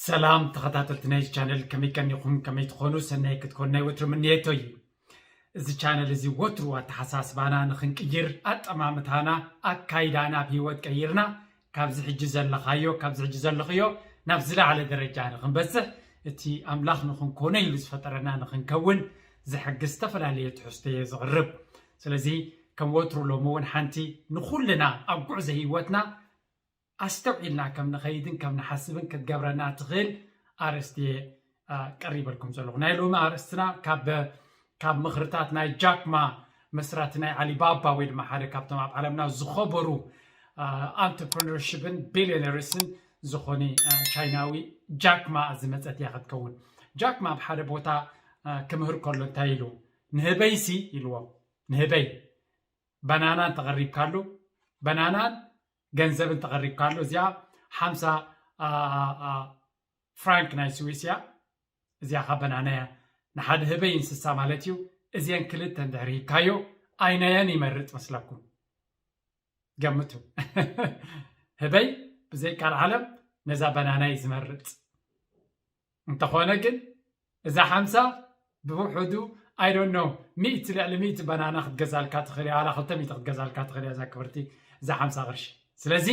ሰላም ተኸታተልቲ ናይዚ ቻነል፣ ከመይ ቀኒኹም? ከመይ ትኾኑ? ሰናይ ክትኮኑ ናይ ወትሩ ምንየቶ እዩ። እዚ ቻነል እዚ ወትሩ ኣተሓሳስባና ንኽንቅይር፣ ኣጠማምታና፣ ኣካይዳና ኣብ ህይወት ቀይርና ካብዚ ሕጂ ዘለኻዮ፣ ካብዚ ሕጂ ዘለኽዮ ናብ ዝለዓለ ደረጃ ንኽንበጽሕ፣ እቲ ኣምላኽ ንኽንኮኖ ኢሉ ዝፈጠረና ንኽንከውን ዝሕግዝ ዝተፈላለየ ትሕዝቶ እየ ዝቕርብ። ስለዚ ከም ወትሩ ሎሚ እውን ሓንቲ ንኹልና ኣብ ጉዕዞ ህይወትና ኣስተውዒልና ከም ንኸይድን ከም ንሓስብን ክትገብረና ትኽእል ኣርእስቲ እየ ቀሪበልኩም ዘለኹ። ናይ ሎሚ ኣርእስትና ካብ ካብ ምኽርታት ናይ ጃክማ መስራቲ ናይ ኣሊባባ ወይ ድማ ሓደ ካብቶም ኣብ ዓለምና ዝኸበሩ ኣንትርፕረነርሽፕን ቢሊዮነርስን ዝኾነ ቻይናዊ ጃክማ ዝመፀት እያ ክትከውን። ጃክማ ኣብ ሓደ ቦታ ክምህር ከሎ እንታይ ኢሉ? ንህበይሲ ኢልዎም፣ ንህበይ በናና እንተቐሪብካሉ፣ በናናን ገንዘብ እንተቐሪብካሉ፣ እዚኣ ሓምሳ ፍራንክ ናይ ስዊስ እያ። እዚኣ ካ በናና እያ። ንሓደ ህበይ እንስሳ ማለት እዩ። እዚአን ክልተ እንድሕር ሂብካዮ ኣይናየን ይመርጽ መስለኩም? ገምቱ። ህበይ ብዘይ ካልዓለም ነዛ በናና እዩ ዝመርጽ። እንተኾነ ግን እዛ ሓምሳ ብውሕዱ I don't know ሚእቲ ልዕሊ ሚእቲ በናና ክትገዛልካ ትኽእል እያ፣ ዋላ ክልተ ሚእቲ ክትገዛልካ ትኽእል እያ እዛ ክብርቲ እዛ ሓምሳ ቅርሺ። ስለዚ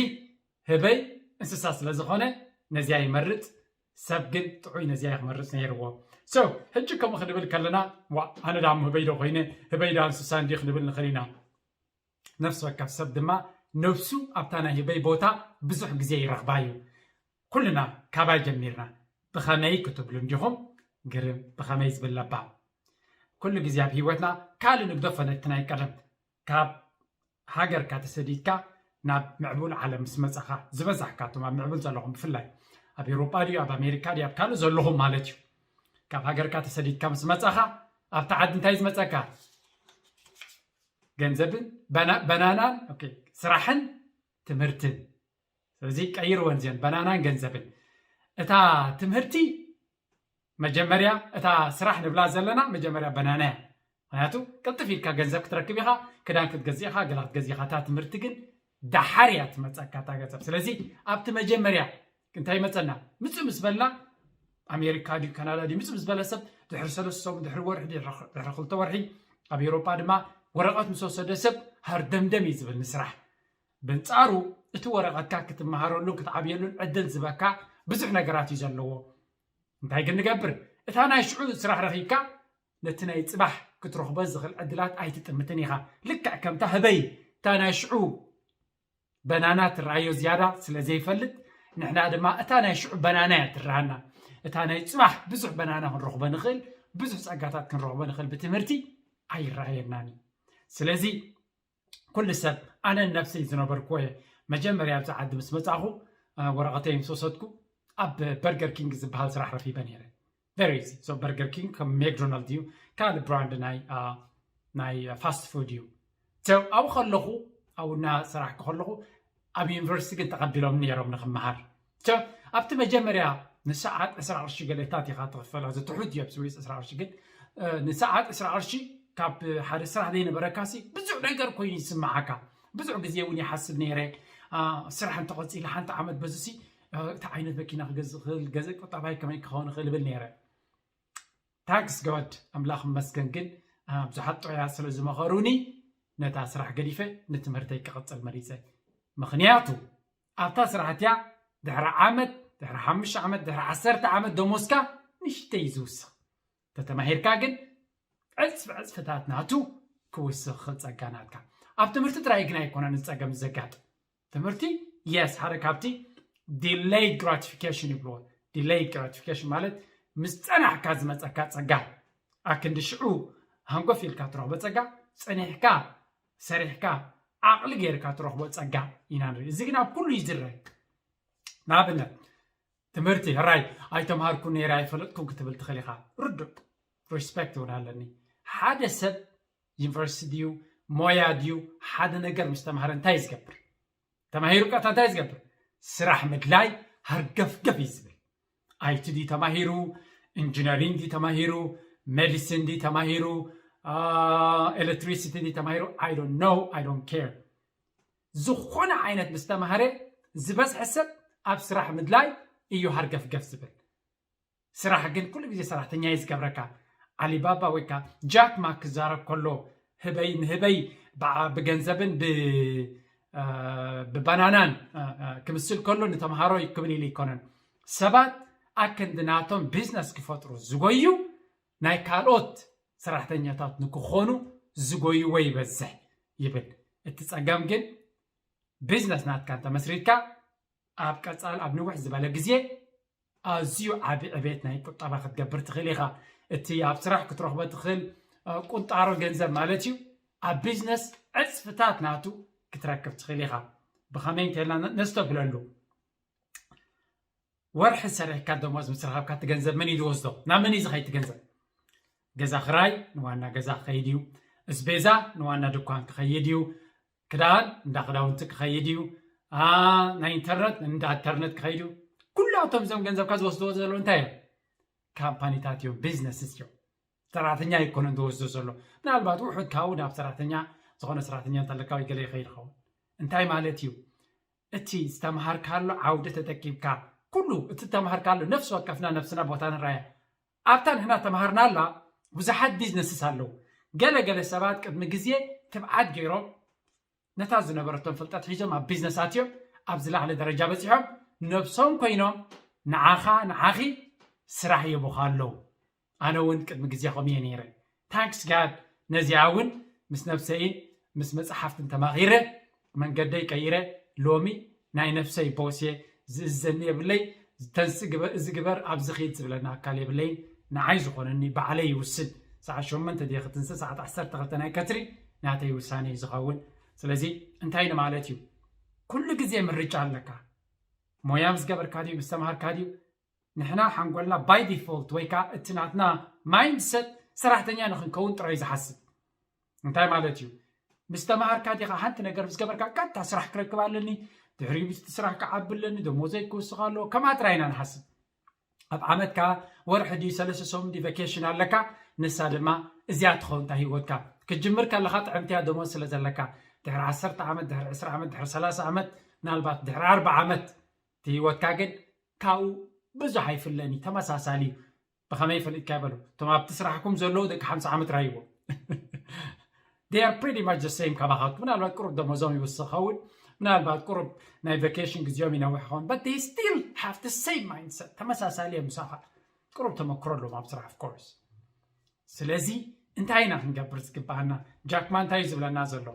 ህበይ እንስሳ ስለ ዝኾነ ነዚኣ ይመርጽ፣ ሰብ ግን ጥዑይ ነዚኣ ክመርጽ ነይርዎ። So ሕጂ ከምኡ ክንብል ከለና ዋ ኣነ ዳሞ ህበይ ዶ ኮይነ፣ ህበይ ዳ እንስሳ እንዲ ክንብል ንኽእል ኢና። ነፍሲ ወከፍ ሰብ ድማ ነብሱ ኣብታ ናይ ህበይ ቦታ ብዙሕ ግዜ ይረኽባ እዩ። ኩልና ካባይ ጀሚርና ብኸመይ ክትብሉ እንዲኹም ግርም ብኸመይ ዝብል ለባም። ኩሉ ግዜ ኣብ ህይወትና ካልእ ንግደፎ ነቲ ናይ ቀደም። ካብ ሃገርካ ተሰዲድካ ናብ ምዕቡል ዓለም ምስ መጻኻ ዝበዛሕካቶም ኣብ ምዕቡል ዘለኹም ብፍላይ ኣብ ኤውሮጳ ድዩ ኣብ ኣሜሪካ ድዩ ኣብ ካልእ ዘለኹም ማለት እዩ። ካብ ሃገርካ ተሰዲድካ ምስ መጻኻ ኣብቲ ዓዲ እንታይ ዝመጸካ? ገንዘብን በናናን ስራሕን ትምህርትን። ስለዚ ቀይርወን እዚአን በናናን ገንዘብን። እታ ትምህርቲ መጀመርያ እታ ስራሕ ንብላ ዘለና መጀመርያ በናና እያ። ምክንያቱ ቅልጥፍ ኢልካ ገንዘብ ክትረክብ ኢኻ፣ ክዳን ክትገዝእ ኢኻ፣ ገላ ክትገዝእ ኢኻ። እታ ትምህርቲ ግን ደሓር እያ ትመፀካ እታ ገንዘብ። ስለዚ ኣብቲ መጀመርያ እንታይ ይመፀና? ምፅእ ምስ በልና ኣሜሪካ ድዩ ካናዳ ድዩ ምፅእ ምስ በለ ሰብ ድሕሪ ሰለስተ ሰሙን ድሕሪ ወርሒ ድሕሪ ክልተ ወርሒ ኣብ ኤውሮጳ ድማ ወረቐት ምስ ወሰደ ሰብ ሃርደምደም እዩ ዝብል ንስራሕ። ብንጻሩ እቲ ወረቐትካ ክትመሃረሉን ክትዓብየሉን ዕድል ዝበካ ብዙሕ ነገራት እዩ ዘለዎ። እንታይ ግን ንገብር? እታ ናይ ሽዑ ስራሕ ረኺብካ ነቲ ናይ ጽባሕ ክትረኽቦ ዝኽእል ዕድላት ኣይትጥምትን ኢኻ። ልክዕ ከምታ ህበይ እታ ናይ ሽዑ በናና ትረኣዮ ዝያዳ ስለ ዘይፈልጥ ንሕና ድማ እታ ናይ ሽዑ በናና እያ ትረሃና። እታ ናይ ጽባሕ ብዙሕ በናና ክንረኽቦ ንኽእል፣ ብዙሕ ጸጋታት ክንረኽቦ ንኽእል ብትምህርቲ ኣይረኣየናን እዩ። ስለዚ ኩሉ ሰብ ኣነ ነብሰይ ዝነበርኩዎ እየ። መጀመርያ ኣብዚ ዓዲ ምስ መጻኹ ወረቐተይ ምስ ወሰድኩ ኣብ በርገር ኪንግ ዝበሃል ስራሕ ረኺበ ነይረ። Very easy። So በርገር ኪንግ ከም ሜክዶናልድ እዩ፣ ካልእ ብራንድ ናይ ናይ ፋስት ፉድ እዩ። So ኣብኡ ከለኹ ኣብኡ እናሰራሕኩ ከለኹ ኣብ ዩኒቨርሲቲ ግን ተቐቢሎም ነይሮም ንክመሃር። So ኣብቲ መጀመርያ ንሰዓት ዕስራ ቅርሺ ገለታት ኢኻ ትኽፈል። እዚ ትሑት እዩ ኣብ ስዊስ ዕስራ ቅርሺ፣ ግን ንሰዓት ዕስራ ቅርሺ ካብ ሓደ ስራሕ ዘይነበረካሲ ብዙሕ ነገር ኮይኑ ይስምዓካ። ብዙሕ ግዜ እውን ይሓስብ ነይረ፣ ስራሕ እንተቐፂለ ሓንቲ ዓመት በዚሲ እቲ ዓይነት መኪና ክገዝእ ክእል፣ ገዘ ቁጠባይ ከመይ ክኸውን ይኽእል እብል ነይረ። ታንክስ ጎድ ኣምላኽ ይመስገን። ግን ብዙሓት ጥዑያት ስለ ዝመኸሩኒ ነታ ስራሕ ገዲፈ ንትምህርተይ ክቕፅል መሪፀ። ምኽንያቱ ኣብታ ስራሕ እቲኣ ድሕሪ ዓመት፣ ድሕሪ ሓሙሽተ ዓመት፣ ድሕሪ ዓሰርተ ዓመት ደሞዝካ ንሽተይ እዩ ዝውስኽ። ተተማሂርካ ግን ዕፅፊ ዕፅፍታት ናቱ ክውስኽ ክእል ጸጋ ናትካ። ኣብ ትምህርቲ ጥራይ ግን ኣይኮነን እዚ ጸገም ዘጋጥም። ትምህርቲ የስ ሓደ ካብቲ delayed gratification ይብልዎ። Delayed gratification ማለት ምስ ጸናሕካ ዝመጸካ ጸጋ፣ ኣክንዲ ሽዑ ሃንጎፍ ኢልካ ትረኽቦ ጸጋ፣ ጸኒሕካ ሰሪሕካ ዓቕሊ ጌርካ ትረኽቦ ጸጋ ኢና ንርኢ። እዚ ግን ኣብ ኩሉ እዩ ዝረአ። ንኣብነት ትምህርቲ ሕራይ ኣይተምሃርኩን ነይረ ኣይፈለጥኩን ክትብል ትኽእል ኢኻ። ርዱእ ሪስፔክት እውን ኣለኒ። ሓደ ሰብ ዩኒቨርሲቲ ድዩ ሞያ ድዩ ሓደ ነገር ምስ ተምሃረ እንታይ እዩ ዝገብር? ተማሂሩ ቀጥታ እንታይ እዩ ዝገብር? ስራሕ ምድላይ ሃርገፍገፍ እዩ ዝብል። ኣይቲ ድዩ ተማሂሩ፣ ኢንጂነሪንግ ድዩ ተማሂሩ፣ ሜዲሲን ድዩ ተማሂሩ፣ ኤሌክትሪሲቲ ድዩ ተማሂሩ፣ I don't know, I don't care። ዝኾነ ዓይነት ምስ ተማሃረ ዝበዝሐ ሰብ ኣብ ስራሕ ምድላይ እዩ ሃርገፍገፍ ዝብል። ስራሕ ግን ኩሉ ግዜ ሰራሕተኛ እዩ ዝገብረካ። ኣሊባባ ወይ ከዓ ጃክ ማ ክዛረብ ከሎ ህበይ ንህበይ ብዓ- ብገንዘብን ብ- እ፣ ብባናናን እ፣ እ፣ ክምስል ከሎ ንተምሃሮ ክብል ኢሉ ኣይኮነን። ሰባት ኣክንዲ ናቶም ቢዝነስ ክፈጥሩ ዝጎዩ ናይ ካልኦት ሰራሕተኛታት ንክኾኑ ዝጎይዎ ይበዝሕ ይብል። እቲ ፀገም ግን ቢዝነስ ናትካ እንተመስሪትካ ኣብ ቀፃል ኣብ ንውሕ ዝበለ ግዜ ኣዝዩ ዓቢ ዕቤት ናይ ቁጠባ ክትገብር ትኽእል ኢኻ። እቲ ኣብ ስራሕ ክትረኽቦ ትኽእል ቁንጣሮ ገንዘብ ማለት እዩ። ኣብ ቢዝነስ ዕፅፍታት ናቱ ክትረክብ ትኽእል ኢኻ። ብኸመይ እንተልና ነስተብህለሉ፣ ወርሒ ሰሪሕካ ደሞዝ ምስ ረኸብካ እቲ ገንዘብ መን እዩ ዝወስዶ? ናብ መን እዩ ዝኸይድ እቲ ገንዘብ? ገዛ ክራይ ንዋና ገዛ ክኸይድ እዩ። እስቤዛ ንዋና ድኳን ክኸይድ እዩ። ክዳን እንዳ ክዳውንቲ ክኸይድ እዩ። ኣ፣ ናይ ኢንተርነት እንዳ ኢንተርነት ክኸይድ እዩ። ኩላቶም እዞም ገንዘብካ ዝወስድዎ ዘለዉ እንታይ እዮም? ካምፓኒታት እዮም፣ ቢዝነስስ እዮም። ሰራሕተኛ ኣይኮነን ዝወስዶ ዘሎ። ምናልባት ውሑድ ካብኡ ናብ ሰራሕተኛ፣ ዝኾነ ሰራሕተኛ እንተለካ ወይ ገለ ይኸይድ ይኸውን። እንታይ ማለት እዩ? እቲ ዝተምሃርካሉ ዓውዲ ተጠቂምካ፣ ኩሉ እቲ ዝተምሃርካሉ፣ ነፍሲ ወከፍና ነፍስና ቦታ ንረኣያ። ኣብታ ንሕና ተምሃርናላ ብዙሓት ቢዝነስስ ኣለዉ። ገለገለ ሰባት ቅድሚ ግዜ ትብዓት ገይሮም ነታ ዝነበረቶም ፍልጠት ሒዞም ኣብ ቢዝነስ ኣትዮም ኣብ ዝለዓለ ደረጃ በፂሖም ነብሶም ኮይኖም ንዓኻ ንዓኺ ስራሕ የቡኻ ኣለዉ። ኣነ እውን ቅድሚ ግዜ ከምኡ እየ ነይረ። ታንክስ ጋድ ነዚኣ እውን ምስ ነብሰይን ምስ መፅሓፍትን ተማኺረ መንገደይ ቀይረ ሎሚ ናይ ነብሰይ ቦስ እየ። ዝእዘኒ የብለይ። ተንስ ግበ- እዚ ግበር ኣብዚ ኺድ ዝብለኒ ኣካል የብለይን። ንዓይ ዝኾነኒ ባዕለይ ይውስን። ሰዓት ሸሞንተ ድየ ክትንስእ ሰዓት ዓሰርተ ክልተ ናይ ቀትሪ ናተይ ውሳነ እዩ ዝኸውን። ስለዚ እንታይ ንማለት እዩ? ኩሉ ግዜ ምርጫ ኣለካ። ሞያ ምስ ገበርካ ድዩ ምስ ተምሃርካ ድዩ? ንሕና ሓንጎልና ባይ ዲፎልት ወይ ከዓ እቲ ናትና ማይንድሰት ሰራሕተኛ ንክንከውን ጥራይ ዝሓስብ። እንታይ ማለት እዩ? ምስ ተምሃርካ ዲኻ ሓንቲ ነገር ምስ ገበርካ ቀጥታ ስራሕ ክረክብ ኣለኒ፣ ድሕሪኡ ምስቲ ስራሕ ክዓቢ ኣለኒ፣ ደሞዘይ ክውስኽ ኣለዎ፣ ከምኣ ጥራይ ኢና ንሓስብ። ኣብ ዓመት ከዓ ወርሒ ድዩ ሰለስተ ሰሙን ድዩ ቨኬሽን ኣለካ፣ ንሳ ድማ እዚኣ ትኸውን እታ ህይወትካ። ክትጅምር ከለኻ ጥዕምቲ እያ ደሞዝ ስለ ዘለካ፣ ድሕሪ ዓሰርተ ዓመት፣ ድሕሪ ዕስራ ዓመት፣ ድሕሪ ሰላሳ ዓመት፣ ምናልባት ድሕሪ ኣርብዓ ዓመት እቲ ህይወትካ ግን ካብኡ ብዙሕ ኣይፍለን እዩ፣ ተመሳሳሊ እዩ። ብኸመይ ፈሊጥካ ይበሉ እቶም ኣብቲ ስራሕኩም ዘለዉ ደቂ ሓምሳ ዓመት ራይዎ they are pretty much the same ካባኻትኩም። ምናልባት ቁሩብ ደሞዞም ይውስኸውን፣ ምናልባት ቁሩብ ናይ ቨኬሽን ግዜኦም ይነውሕ ይኸውን፣ but they still have the same mindset። ተመሳሳሊ እዮም ምሳኻ። ቁሩብ ተመክሮ ኣለዎም ኣብ ስራሕ of course። ስለዚ እንታይ ኢና ክንገብር ዝግባኣና? ጃክማ እንታይ እዩ ዝብለና ዘሎ?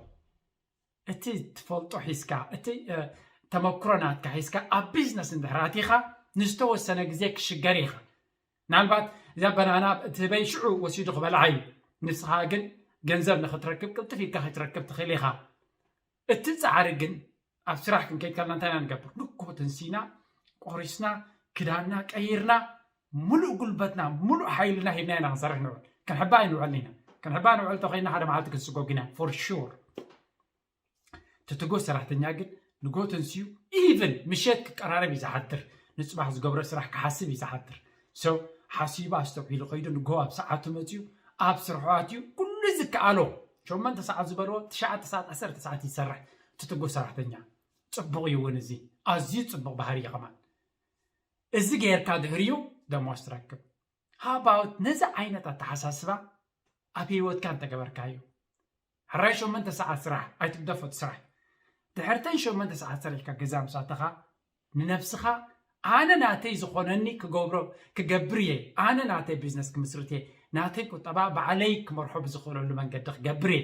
እቲ ትፈልጦ ሒዝካ፣ እቲ እ፣ ተመክሮ ናትካ ሒዝካ ኣብ ቢዝነስ እንድሕር ኣቲኻ ንዝተወሰነ ግዜ ክሽገር ኢኻ። ምናልባት እዛ በናና እቲ ህበይ ሽዑ ወሲዱ ክበልዓ እዩ። ንስኻ ግን ገንዘብ ንክትረክብ ቅልጥፍ ኢልካ ክትረክብ ትኽእል ኢኻ። እቲ ፃዕሪ ግን ኣብ ስራሕ ክንከይድ ከለና እንታይ ኢና ንገብር? ንግሆ ተንሲና ቆሪስና ክዳንና ቀይርና ሙሉእ ጉልበትና ሙሉእ ሓይልና ሂብና ኢና ክንሰርሕ ንውዕል። ክንሕባ ኣይንውዕልን ኢና። ክንሕባ ንውዕል ተኮይና ሓደ መዓልቲ ክንስጎግ ኢና for sure። ትትጎ ሰራሕተኛ ግን ንግሆ ተንስዩ ኢቭን ምሸት ክቀራረብ እዩ ዝሓድር። ንፅባሕ ዝገብሮ ስራሕ ክሓስብ እዩ ዝሓድር። So ሓሲቡ ኣስተውዒሉ ከይዱ ንግሆ ኣብ ሰዓቱ መፅዩ ኣብ ስርሑ ኣትዩ ኩሉ ዝከኣሎ ሸሞንተ ሰዓት ዝበልዎ ትሽዓተ ሰዓት ዓሰርተ ሰዓት ይሰርሕ። ትትጎ ሰራሕተኛ ፅቡቕ እዩ እውን። እዚ ኣዝዩ ፅቡቕ ባህሪ እዩ ከማን። እዚ ገይርካ ድሕሪኡ ደሞዝ ትረክብ። ሃባውት ነዚ ዓይነት ኣተሓሳስባ ኣብ ህይወትካ እንተገበርካዮ፣ ሕራይ ሸሞንተ ሰዓት ስራሕ ኣይትግደፎ እቲ ስራሕ። ድሕርተን ሸሞንተ ሰዓት ሰሪሕካ ገዛ ምስ ኣተኻ ንነብስኻ ኣነ ናተይ ዝኾነኒ ክገብሮ ክገብር እየ፣ ኣነ ናተይ ቢዝነስ ክምስርት እየ፣ ናተይ ቁጠባ ባዕለይ ክመርሖ ብዝኽእለሉ መንገዲ ክገብር እየ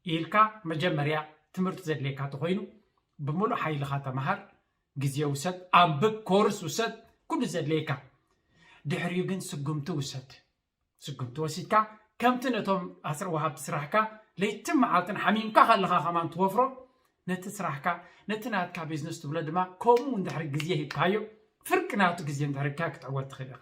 ኢልካ መጀመርያ ትምህርቲ ዘድልየካ ተኾይኑ ብምሉእ ሓይልኻ ተምሃር፣ ግዜ ውሰድ፣ ኣንብብ፣ ኮርስ ውሰድ፣ ኩሉ ዘድልየካ። ድሕሪኡ ግን ስጉምቲ ውሰድ። ስጉምቲ ወሲድካ ከምቲ ነቶም ኣስር ወሃብቲ ስራሕካ ለይትን መዓልትን ሓሚምካ ከለኻ ከማን ትወፍሮ ነቲ ስራሕካ ነቲ ናትካ ቢዝነስ ትብሎ ድማ ከምኡ እንድሕሪ ግዜ ሂብካዮ ፍርቂ ናቱ ግዜ እንድሕሪ ካ ክትዕወት ትኽእል ኢኻ።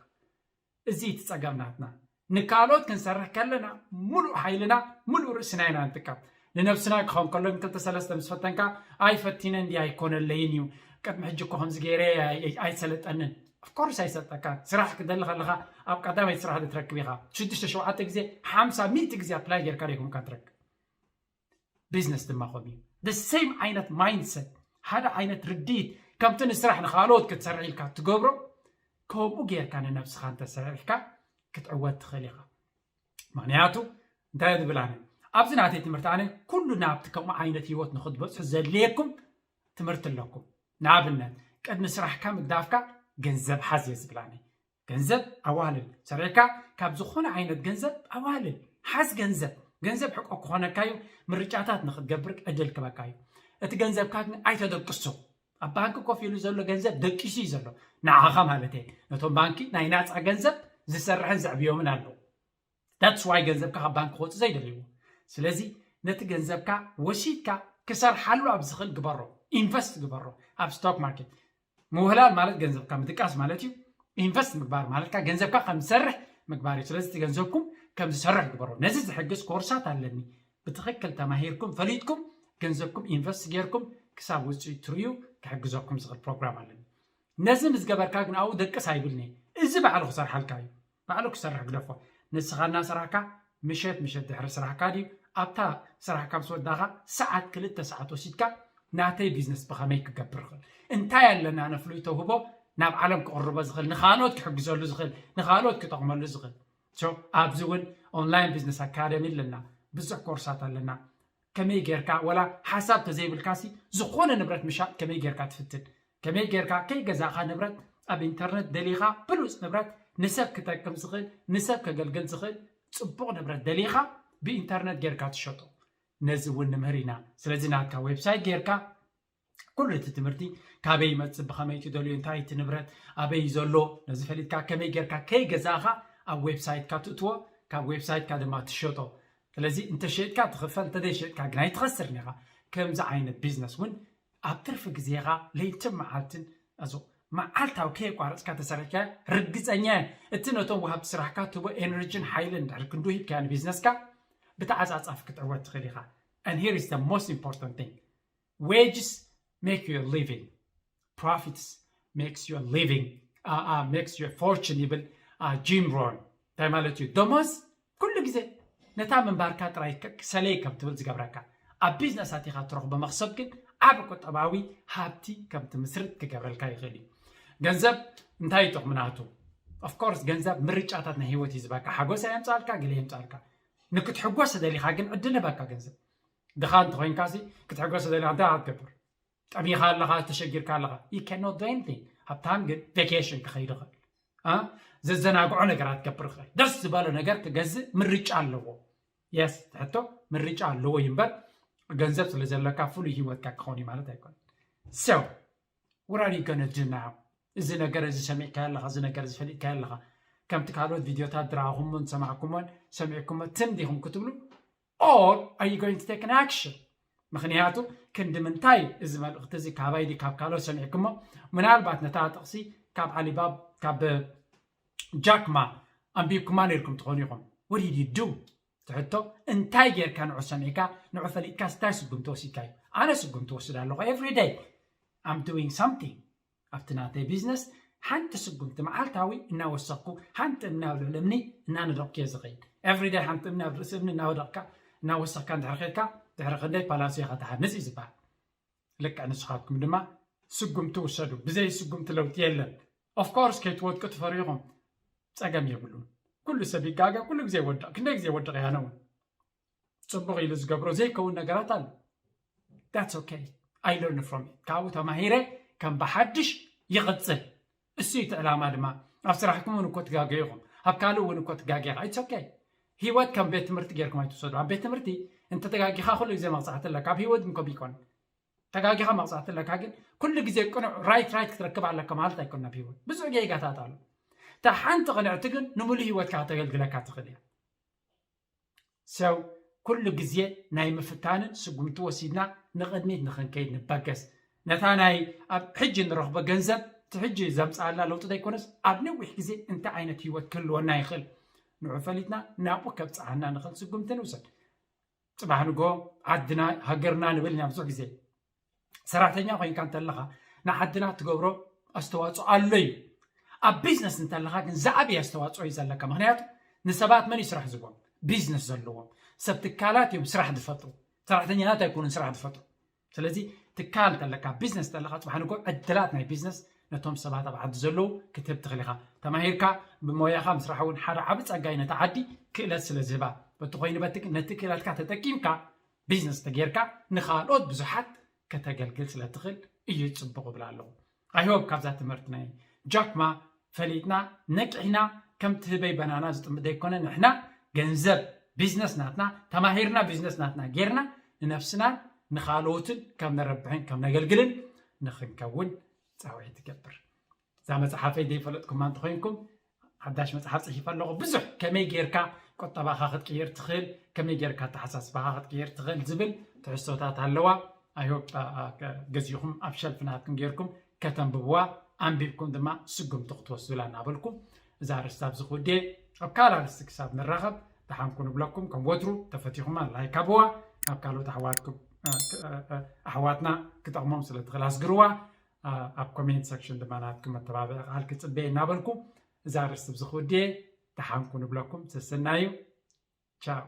እዚ እቲ ጸገም ናትና። ንካልኦት ክንሰርሕ ከለና ሙሉእ ሓይልና ሙሉእ ርእስና ኢና ንጥቀም። ንነብስና ክኸውን ከሎ ንክልተ ሰለስተ ምስ ፈተንካ ኣይፈቲነ እንዲ ኣይኮነለይን እዩ ቅድሚ ሕጂ እኮ ከምዚ ገይረ ኣይሰለጠንን። Of course ኣይሰልጠካን። ስራሕ ክደሊ ከለኻ ኣብ ቀዳማይ ስራሕ ትረክብ ኢኻ። ሽዱሽተ ሸውዓተ ግዜ ሓምሳ ሚእቲ ግዜ ኣፕላይ ጌርካ ዶ ኣይኮንካ ትረክብ። ቢዝነስ ድማ ከምኡ እዩ። The same ዓይነት ማይንድሰት ሓደ ዓይነት ርድኢት ከምቲ ንስራሕ ንኻልኦት ክትሰርሕ ኢልካ ትገብሮ ከምኡ ጌርካ ንነብስኻ እንተሰሪሕካ ክትዕወት ትኽእል ኢኻ። ምኽንያቱ እንታይ ዝብል ኣነ ኣብዚ ናተይ ትምህርቲ ኣነ ኩሉ ናብቲ ከምኡ ዓይነት ህይወት ንክትበፅሑ ዘድልየኩም ትምህርቲ ኣለኩም። ንኣብነት ቅድሚ ስራሕካ ምግዳፍካ ገንዘብ ሓዝ እየ ዝብል ኣነ። ገንዘብ ኣዋልል ሰሪሕካ ካብ ዝኾነ ዓይነት ገንዘብ ኣዋልል ሓዝ ገንዘብ ገንዘብ ሕቆ ክኾነካ እዩ። ምርጫታት ንክትገብር ዕድል ክበካ እዩ። እቲ ገንዘብካ ግን ኣይተደቅሶ። ኣብ ባንክ ኮፍ ኢሉ ዘሎ ገንዘብ ደቂሱ እዩ ዘሎ ንዓኻ ማለት እየ። ነቶም ባንኪ ናይ ናፃ ገንዘብ ዝሰርሕን ዘዕብዮምን ኣለዉ። That's why ገንዘብካ ካብ ባንክ ክወፅእ ዘይደልይዎ። ስለዚ ነቲ ገንዘብካ ወሲድካ ክሰርሓሉ ኣብ ዝኽእል ግበሮ። ኢንቨስት ግበሮ ኣብ ስቶክ ማርኬት። ምውህላል ማለት ገንዘብካ ምድቃስ ማለት እዩ። ኢንቨስት ምግባር ማለት ከዓ ገንዘብካ ከም ዝሰርሕ ምግባር እዩ። ስለዚ እቲ ገንዘብኩም ከም ዝሰርሕ ግበሮ። ነዚ ዝሕግዝ ኮርሳት ኣለኒ። ብትኽክል ተማሂርኩም ፈሊጥኩም ገንዘብኩም ኢንቨስት ጌርኩም ክሳብ ውፅኢት ትርእዩ ክሕግዘኩም ዝኽእል ፕሮግራም ኣለኒ። ነዚ ምስ ገበርካ ግን ኣብኡ ደቅስ ኣይብልኒ። እዚ ባዕሉ ክሰርሓልካ እዩ። ባዕሉ ክሰርሕ ግደፎ። ንስኻ እናሰራሕካ ምሸት ምሸት ድሕሪ ስራሕካ ድዩ ኣብታ ስራሕካ ምስ ወዳኻ ሰዓት ክልተ ሰዓት ወሲድካ ናተይ ቢዝነስ ብኸመይ ክገብር ይኽእል እንታይ ኣለና ነፍሉይ ተውህቦ ናብ ዓለም ክቕርቦ ዝኽእል ንኻልኦት ክሕግዘሉ ዝኽእል ንኻልኦት ክጠቕመሉ ዝኽእል። So ኣብዚ እውን ኦንላይን ቢዝነስ ኣካደሚ ኣለና። ብዙሕ ኮርሳት ኣለና። ከመይ ጌርካ ወላ ሓሳብ ተዘይብልካሲ ዝኾነ ንብረት ምሻጥ ከመይ ጌርካ ትፍትን ከመይ ጌርካ ከይገዛእኻ ንብረት ኣብ ኢንተርነት ደሊኻ ብሉፅ ንብረት ንሰብ ክጠቅም ዝኽእል ንሰብ ከገልግል ዝኽእል ፅቡቕ ንብረት ደሊኻ ብኢንተርነት ጌርካ ትሸጦ። ነዚ እውን ንምህር ኢና። ስለዚ ናትካ ዌብሳይት ጌርካ ኩሉ እቲ ትምህርቲ ካበይ ይመፅእ ብኸመይ ትደልዮ እንታይ እቲ ንብረት ኣበይ ዘሎ ነዚ ፈሊጥካ ከመይ ጌርካ ከይገዛእኻ ኣብ ዌብሳይትካ ትእትዎ ካብ ዌብሳይትካ ድማ ትሸጦ። ስለዚ እንተሸጥካ ትኽፈል እንተዘይሸጥካ ግን ኣይትኸስርን ኢኻ። ከምዚ ዓይነት ቢዝነስ እውን ኣብ ትርፊ ግዜኻ ለይትን መዓልትን ኣዞ መዓልታዊ ከየቋረፅካ ተሰሪሕካ ርግፀኛ እየ እቲ ነቶም ወሃብቲ ስራሕካ ትቦ ኤነርጂን ሓይልን ድሕሪ ክንዱ ሂብካያ ንቢዝነስካ ብተዓፃፃፊ ክትዕወት ትኽእል ኢኻ። And here is the most important thing. Wages make you a living. Profits makes you a living. Uh, uh, makes you a fortune ይብል ጂም ሮን። እንታይ ማለት እዩ? ደሞዝ ኩሉ ግዜ ነታ ምንባርካ ጥራይ ሰለይ ከም ትብል ዝገብረካ ኣብ ቢዝነስ ኣቲኻ ትረኽቦ መኽሰብ ግን ዓብ ቁጠባዊ ሃብቲ ከም ትምስርት ክገብረልካ ይኽእል እዩ። ገንዘብ እንታይ ይጠቕሙ ናቱ? Of course ገንዘብ ምርጫታት ናይ ህይወት እዩ ዝበካ ሓጎስ የምፃልካ ገለ የምፃልካ። ንክትሕጎስ ደሊኻ ግን ዕድል ህበካ ገንዘብ ድኻ እንተኮይንካ ክትሕጎስ ደሊኻ እንታይ ክትገብር? ጠሚኻ ኣለኻ ተሸጊርካ ኣለኻ you cannot do anything። ሃብታም ግን ቬኬሽን ክኸይድ ይኽእል። ዘዘናግዖ ነገራት ክገብር ይኽእል። ደስ ዝበሎ ነገር ክገዝእ ምርጫ ኣለዎ። የስ ሕቶ ምርጫ ኣለዎ እዩ እምበር ገንዘብ ስለ ዘለካ ፍሉይ ህይወትካ ክኸውን እዩ ማለት ኣይኮን። So what are you gonna do now? እዚ ነገር እዚ ሰሚዕካ ኣለኻ እዚ ነገር እዚ ፈሊጥካ ኣለኻ ከምቲ ካልኦት ቪድዮታት ዝረኣኹሞን ዝሰማዕኩሞን ሰሚዕኩሞ ትም ዲኹም ክትብሉ or are you going to take an action? ምክንያቱ ክንዲ ምንታይ እዚ መልእክቲ እዚ ካባይ ዲ ካብ ካልኦት ሰሚዕኩሞ? ምናልባት ነታ ጥቕሲ ካብ ዓሊባብ ካብ ጃክማ ኣንቢብኩማ ነርኩም ትኾኑ ኢኹም። What did you do? ትሕቶ እንታይ ጌርካ ንዑ ሰሚዕካ ንዑ ፈሊጥካ ስታይ ስጉምቲ ወሲድካ እዩ። ኣነ ስጉምቲ ወስድ ኣለኹ every day I'm doing something ኣብቲ ናተይ ቢዝነስ ሓንቲ ስጉምቲ መዓልታዊ እናወሰኽኩ ሓንቲ እምኒ ኣብ ልዕሊ እምኒ እናነደቕኩ እየ ዝኸይድ። Every day ሓንቲ እምኒ ኣብ ርእሲ እምኒ እናወደቕካ እናወሰኽካ እንድሕር ኸድካ ድሕሪ ክንደይ ፓላሶ ኢኻ ትሃንፅ እዩ ዝበሃል። ልክዕ ንስኻትኩም ድማ ስጉምቲ ውሰዱ። ብዘይ ስጉምቲ ለውጢ የለን። Of course ከይትወድቁ ትፈርዩ ኢኹም። ፀገም የብሉን። ኩሉ ሰብ ይጋገ፣ ኩሉ ግዜ ይወድቕ። ክንደይ ግዜ ይወድቕ እየ ኣነ እውን። ፅቡቕ ኢሉ ዝገብሮ ዘይከውን ነገራት ኣሎ። That's okay. I learn from it. ካብኡ ተማሂረ ከም ብሓድሽ ይቕፅል። እሱ እዩ እቲ ዕላማ ድማ። ኣብ ስራሕኩም እውን እኮ ትጋገዩ ኢኹም። ኣብ ካልእ እውን እኮ ትጋገ ኢኻ። It's okay. ህይወት ከም ቤት ትምህርቲ ጌርኩም ኣይትውሰዱ። ኣብ ቤት ትምህርቲ እንተተጋጊኻ ኩሉ ግዜ መቕፃዕቲ ኣለካ። ኣብ ህይወት ግን ከምኡ ይኮን። ተጋጊኻ መቕፃዕቲ ኣለካ ግን ኩሉ ግዜ ቅኑዕ ራይት ራይት ክትረክብ ኣለካ ማለት ኣይኮን ኣብ ህይወት ብዙሕ ጌጋታት ኣሎ። እታ ሓንቲ ቅንዕቲ ግን ንምሉእ ህይወትካ ከተገልግለካ ትኽእል እያ። So ኩሉ ግዜ ናይ ምፍታንን ስጉምቲ ወሲድና ንቕድሚት ንኽንከይድ ንበገስ። ነታ ናይ ኣብ ሕጂ ንረኽቦ ገንዘብ እቲ ሕጂ ዘምፅኣላ ለውጢ ዘይኮነስ ኣብ ነዊሕ ግዜ እንታይ ዓይነት ህይወት ክህልወና ይኽእል ንዑ ፈሊጥና ናብኡ ከብፅዓና ንኽእል ስጉምቲ ንውሰድ። ፅባሕ ንጎ ዓድና ሃገርና ንብል ኢና ብዙሕ ግዜ ሰራሕተኛ ኮይንካ እንተለኻ ንዓድና ትገብሮ ኣስተዋፅኦ ኣሎ እዩ። ኣብ ቢዝነስ እንተለኻ ግን ዝዓበየ ኣስተዋፅኦ እዩ ዘለካ። ምክንያቱ ንሰባት መን እዩ ስራሕ ዝቦም? ቢዝነስ ዘለዎም ሰብ ትካላት እዮም ስራሕ ዝፈጥሩ። ሰራሕተኛታት ኣይኮኑን ስራሕ ዝፈጥሩ። ስለዚ ትካል እንተለካ ቢዝነስ እንተለካ ፅባሕ ንጎ ዕድላት ናይ ቢዝነስ ነቶም ሰባት ኣብ ዓዲ ዘለዉ ክትህብ ትኽእል ኢኻ። ተማሂርካ ብሞያኻ ምስራሕ እውን ሓደ ዓቢ ጸጋ እዩ። ነታ ዓዲ ክእለት ስለ ዝህባ፣ በቲ ኮይኑ በቲ ነቲ ክእለትካ ተጠቂምካ ቢዝነስ ተጌርካ ንኻልኦት ብዙሓት ከተገልግል ስለ ትኽእል እዩ ጽቡቕ እብል ኣለኹ። I hope ካብዛ ትምህርቲ ናይ ጃክማ ፈሊጥና ነቂሕና፣ ከምቲ ህበይ በናና ዝጥምት ዘይኮነ ንሕና ገንዘብ ቢዝነስ ናትና ተማሂርና ቢዝነስ ናትና ጌርና ንነፍስናን ንኻልኦትን ከም ነረብሕን ከም ነገልግልን ንኽንከውን ጻውዒት ትገብር። እዛ መጽሓፈይ ዘይፈለጥኩማ እንተኾይንኩም ሓዳሽ መጽሓፍ ጽሒፈ ኣለኹ። ብዙሕ ከመይ ጌርካ ቁጠባኻ ክትቅይር ትኽእል፣ ከመይ ጌርካ ኣተሓሳስባኻ ክትቅይር ትኽእል ዝብል ትሕዝቶታት ኣለዋ። I hope ገዚኹም ኣብ ሸልፍ ናትኩም ጌርኩም ከተንብብዋ፣ ኣንቢብኩም ድማ ስጉምቲ ክትወስዱላ እናበልኩም እዛ ኣርእስቲ ኣብዚ ክውድየ። ኣብ ካልእ ኣርእስቲ ክሳብ ንራኸብ ደሓንኩ ንብለኩም። ከም ወትሩ ተፈቲኹማ ላይክ ኣብዋ፣ ናብ ካልኦት ኣሕዋትኩም ኣሕዋትና ክጠቕሞም ስለ ትኽእል ኣስግርዋ። ኣብ ኮሜንት ሰክሽን ድማ ናትኩም መተባብዒ ቃል ክጽበየ እናበልኩ እዛ ኣርእስቲ ኣብዚ ክውድየ ደሓንኩ ንብለኩም። ሰሰናዩ። ቻው።